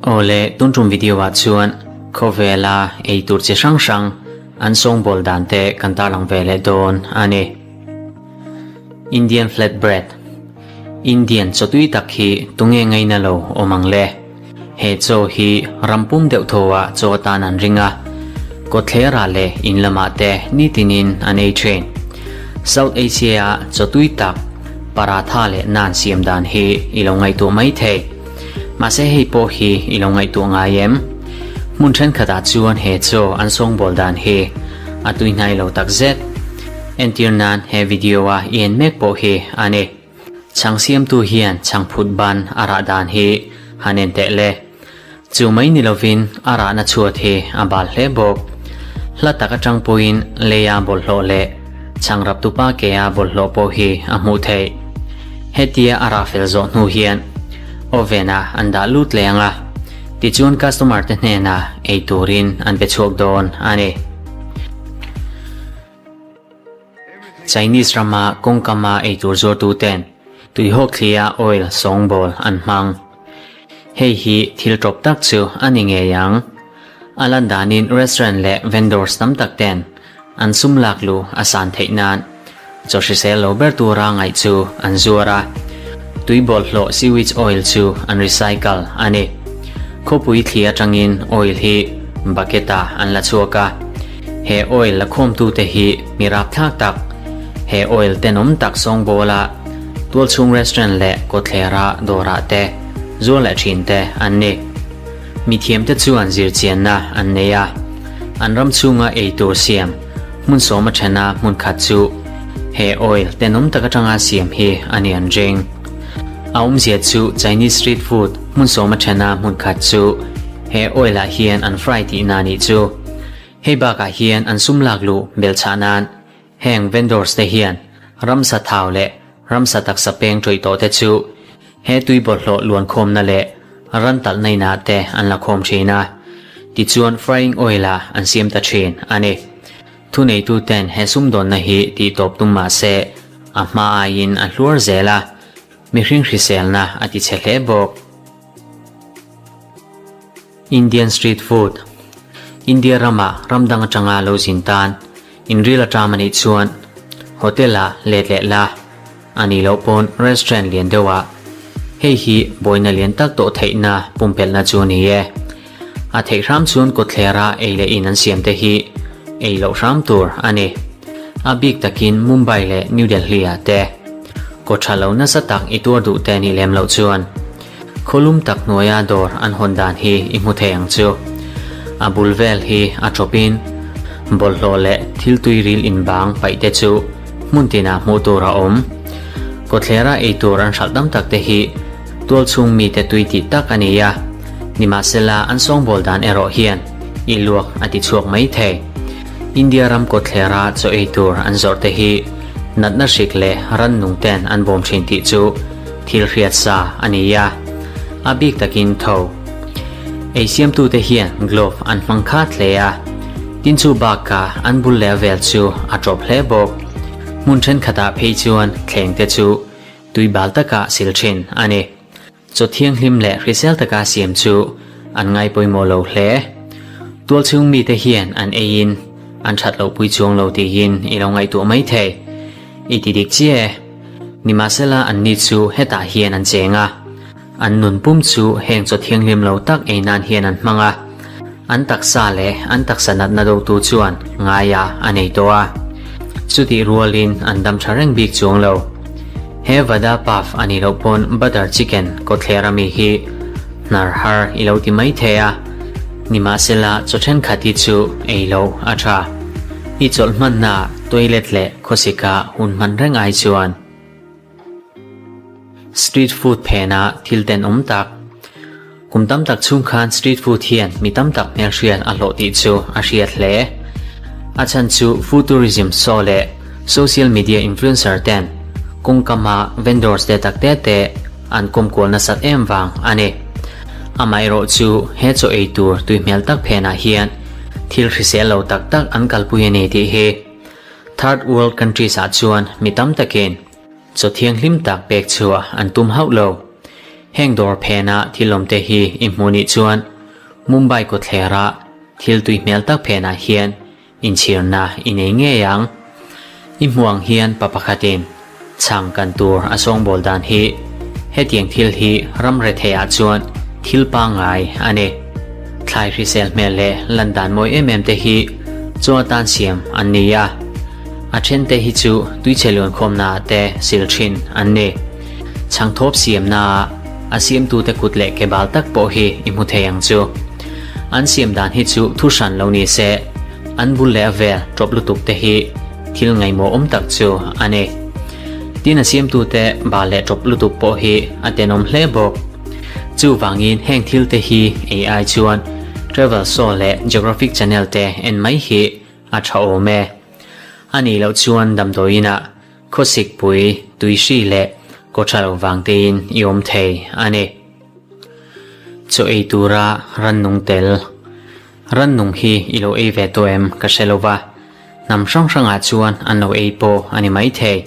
Awle, tun tum video ah chuan khawvela ei tur chi hrang hrang an sawngbawl dan te kan tarlang ve leh dawn a ni. Indian flat bread, Indian chaw tui tak hi tunge ngaina lo awm ang le? He chaw hi ram pum deuh tho ah chaw atan an ring a, kawtthlerah leh in lamah te nitinin an ei thin. South Asia a chaw tui tak paratha leh naan siam dan hi i lo ngaihtuah mai thei. Mahse hei pawh hi i lo ngaihtuah ngai em? Hmun thenkhatah chuan he chaw an sawngbawl dan hi a tuihnai lo takzet. Entir nan he video a i en mek pawh hi a ni. Chhang siamtu hian chhang phut ban a rah dan hi han en teh le. Chu mai ni lovin a rahna chhuat hi a bal hle bawk. Hla tak atang pawhin leia bawlhhlawh leh chhang raptupa kea bawlhhlawh pawh hi a hmuh theih. Hetia a rah fel zawh hnu hian oven ah an dah lut leh ang a, tichuan customer te hnenah ei turin an pe chhuak dawn a ni. Chinese rama kawngkama eitur zuartuten tuihawk thlia oil sawngbawl an hmang. Hei hi thil tawp tak chu a ni ngei ang. A lan danin restaurant leh vendors tam tak ten an sum lak luh a san theih nan chaw hrisel lo ber tura ngaih chu an zuar a, tui bawlhhlawh sewage oil chu an recycle a ni. Khawpui thli atangin oil hi bucket ah an la chhuak a. He oil la khawmtute hi mi rapthlak tak, he oil tenawm tak sawngbawla tualchhung restaurant leh kawtthlera dawrah te zuar leh thin te an ni. Mithiamte chuan zirchianna an nei a, an ram chhunga eitur siam hmun sawma thena hmun khat chu he oil tenawm tak atanga siam hi a ni an ring. A awmzia chu Chinese street food hmun sawma thena hmun khat chu he oil ah hian an fry tihna a nih chu. Hei bakah hian an sum lak luh belchhah nan heng vendors te hian ramsa thau leh ramsa taksa peng tawih tawh te chu he tui bawlhhlawh luankhawmna leh ran talhna inah te an la khawm thin a, tichuan frying oil ah an siam ta thin a ni. Thuneitu ten he sumdawnna hi tihtawp tum mah se a hma aiin a hluar zel a, mihring hriselna a tichhe hle bawk. Indian Street Food, India rama ram dang atanga lo zin tan inril a ṭam a nih chuan hotel ah let leh la, a nih loh pawn restaurant lian deuh ah hei hi buaina lian tak tawh theihna pumpelhna chu a ni e. A theih hram chuan kawtthlera ei leh in an siam te hi ei loh hram tur a ni. A bik takin Mumbai leh New Delhi ah te kaw tha lo nasa tak i tuar duh te nih lem loh chuan Khawlum tak hnuaia dawr an hawn dan hi i hmu thei ang chu. A bul vel hi a tawpin bawlhhlawh leh thil tui ril inbang paih te chu hmun tinah hmuh tur a awm. Kawthlera ei tur an hralh tam tak te hi tualchhung mite tui tih tak a ni a, nimahsela an sawngbawl dan erawh hian i luak a ti chhuak mai thei. India ram kawthlera chaw ei tur an zawrh te hi natna hrik leh rannung ten an bawm thin tih chu Thil hriat sa a ni a, a bik takin tho. Ei siamtute hian glove an hmang khat hle a, tin chu bakah an bul leh vel chu a tawp hle bawk. Hmun thenkhatah phei chuan thleng te chu tui bal taka sil thin a ni. Chaw thianghlim leh hrisel taka siam chu an ngai pawimawh lo hle. Tualchhung mite hian an eiin an that loh pui chuang lo tiin i lo ngaihtuah mai thei. I ti dik chiah e. Nimahsela anni chu hetah hian an cheng a, an nun pum chu heng chaw thianghlim lo tak ei nan hian an hmang a, an taksa leh an taksa natna dotu chuan ngaia a nei tawh a, chutih rualin an dam tha reng bik chuang lo. He vada pav a nih loh pawn butter chicken kawtthler ami hi hnar har i lo ti mai thei a, nimahsela chaw thenkhat hi chu ei loh a tha. I chawlh hmanna toilet leh Khawsika hun hman reng ai chuan street food phena thil tenawm tak, kum tam tak chhung khan street food hian mi tam tak hmelhriat a hlawh tih chu a hriat hle. A chhan chu food tourism show leh social media influencer ten kawngkama vendors te tak te te an kawmkual nasat em vang a ni. Amaherawh chu he chaw ei tur tui hmel tak phenah hian thil hrisel lo tak tak an kalpui a ni tih hi Third world countries ah chuan mi tam takin Chaw thianghlim tak pek chhuah an tum hauh lo. Heng dawr phena thil awmte hi i hmuh nih chuan Mumbai kawtthlera thil tui hmel tak phenah hian inchhirna i nei ngei ang. I hmuh ang hian pa pakhatin chhang kan tur a sawngbawl dan hi hetiang thil hi ram retheiah chuan thil pangngai a ni. Thlai hrisel hmel leh lan dan mawi em em te hi chaw atan siam an ni a. A thente hi chu tuichhe luankhawmna ah te sil thin an ni. Chhangthawp siamna ah a siamtute kut leh ke bal tak pawh hi i hmu thei ang chu. An siam dan hi chu thu hran lo ni se, an bul leh a vel tawp lutuk te hi thil ngaihmawh awm tak chu a ni. Tin a siamtute bal leh tawp lutuk pawh hi a tenawm hle bawk. Chuvangin heng thil te hi ei ai chuan Travel Show leh Geographic Channel te en mai hi a tha awm e. A nih loh chuan damdawiin ah khawsik pui, tuihri leh kaw tha lo vang tein i awm thei a ni. Chaw ei tura rannung tel. Rannung hi i lo ei ve tawh em ka hre lo va, hnam hrang hrangah chuan an lo ei pawh a ni maithei.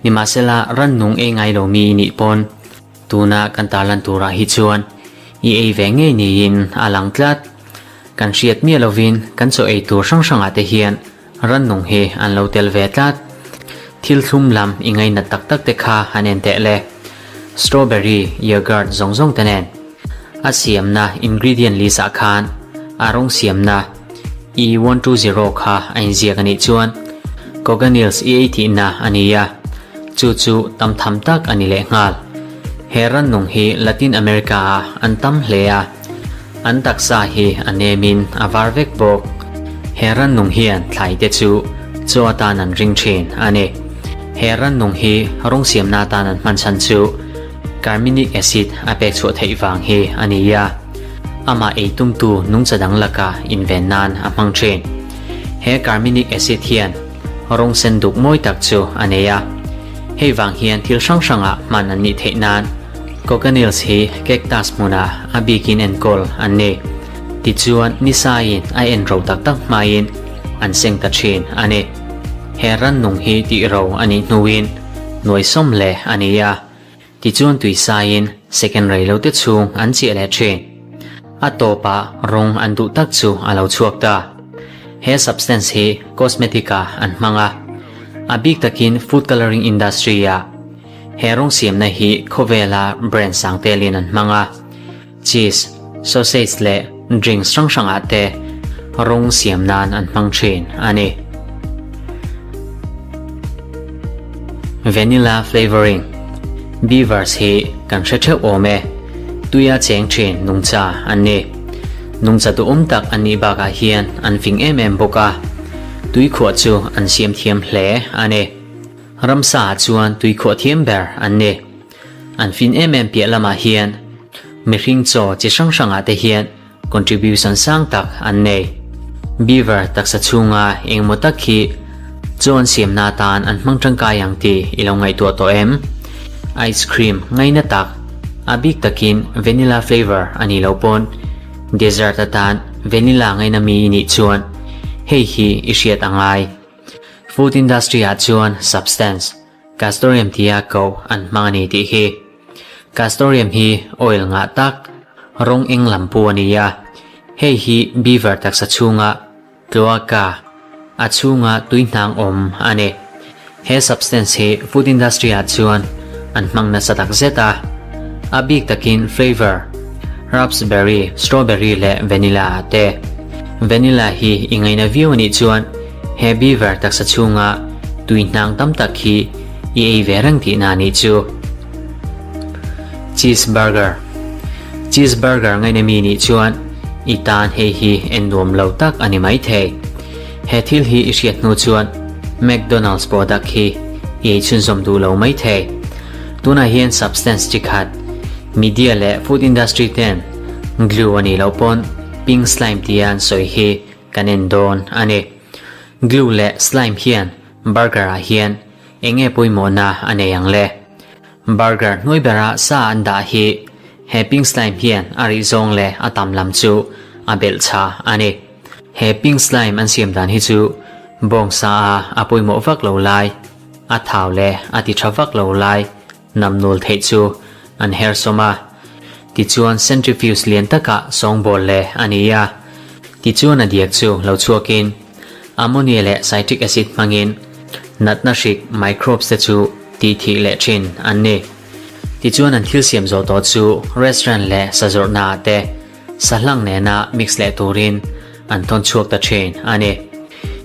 Nimahsela rannung ei ngai lo mi i nih pawn tuna kan tarlan turah hi chuan i ei ve ngei niin a lang tlat. Kan hriat miah lovin kan chaw ei tur hrang hrangah te hian rannung hi an lo tel ve tlat. Thil thlum lam i ngainat tak tak te kha han en teh le. Strawberry yogurt zawng zawng te nen. A siamna ingredient list ah khan a rawng siamna E 120 kha a inziak a nih chuan Coganils i ei tihna a ni a, chu chu tam tham tak a ni lehnghal. He rannung hi Latin America ah an tam hle a. An taksa hi a nemin a var vek bawk. He rannung hian thlai te chu chaw atan an ring thin a ni. He rannung hi rawng siamna atan an hman chhan chu carminic acid a pek chhuah theih vang hi a ni a, amah ei tumtu nungcha dang laka inven nan a hmang thin. He carminic acid hian rawng sen duk mawi tak chu a nei a, hei vang hian thil hrang hrangah hman an nih theih nan Cochineals hi cactus hmunah a bikin enkawl an ni. Tichuan nisaiin a en ro tak tak hmain an seng ta thin a ni. He rannung hi tih ro a nih hnuin nuai sawm leh a ni a, tichuan tuisaiin second rei lo te chhung an chiah leh thin. A tawpah rawng an duh tak chu a lo chhuak ta. He substance hi cosmetic ah an hmang a, a bik takin food colouring industry ah. He rawng siamna hi khawvela brand sang telin an hmang a, cheese, sausage leh drinks hrang hrangah te rawng siam nan an hmang thin a ni. Vanilla flavouring, Beavers hi kan hre theuh awm e, tuia cheng thin nungcha an ni. Nungcha duhawm tak an nih bakah hian an fing em em bawk a, tuikhuah chu an siam thiam hle a ni. Ramsa ah chuan tuikhuah thiam ber an ni. An fin em em piah lamah hian mihring chaw chi hrang hrangah te hian contribution sang tak an nei. Beaver taksa chhunga engemaw tak hi chaw an siamna atan an hmang tangkai ang tih i lo ngaihtuah tawh em? Ice cream ngaina tak, a bik takin vanilla flavour a nih loh pawn dessert atan vanilla ngaina mi i nih chuan hei hi i hriat a ngai. Food industry ah chuan substance, castoreum tia koh an hmang a ni tih hi. Castoreum hi oil ngah tak, rawng eng lam pu a ni a. Hei hi beaver taksa chhunga cloaca, a chhunga tui hnang awm a ni. He substance hi food industry ah chuan an hmang nasa tak zet a. A bik takin flavour, raspberry, strawberry leh vanilla ah te. Vanilla hi i ngaina viau a nih chuan He beaver taksa chhunga tui hnang tam tak hi i ei ve reng tihna a nih chu. Cheese burger Cheese burger ngaina mi nih chuan i tan hei hi en nuam lo tak a ni maithei. He thil hi i hriat hnu chuan McDonald's product hi i ei chhunzawm duh lo maithei. Tunah hian substance chi khat, media leh food industry ten glue a nih loh pawn pink slime tia an sawi hi Kan en dawn a ni. Glue leh slime hian burger ah hian eng nge pawimawhna a nei ang le? Burger hnuai bera sa an dah hi he pink slime hian a rih zawng leh a tam lam chu a belh tha a ni. He pink slime an siam dan hi chu bawngsa a a pawimawh vak lo lai. A thau leh a ti tha vak lo lai namnul theih chu an her sawm a. Tichuan centrifuge lian takah sawngbawl leh a ni a. Tichuan a diak chu lo chhuakin ammonia leh citric acid hmangin natna hrik microbes te chu tih thih leh thin an ni. Tichuan an thil siam zawh tawh chu restaurant leh sazawrhna ah te sahlang nena mix leh turin an thawn chhuak ta thin a ni.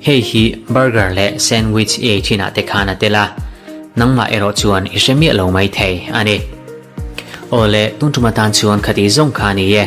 Hei hi burger leh sandwich i ei thinah te khan a tel a, nangmah erawh chuan i hre miah lo mai thei a ni. Awle, tun tum atan chuan khati zawng kha a ni e.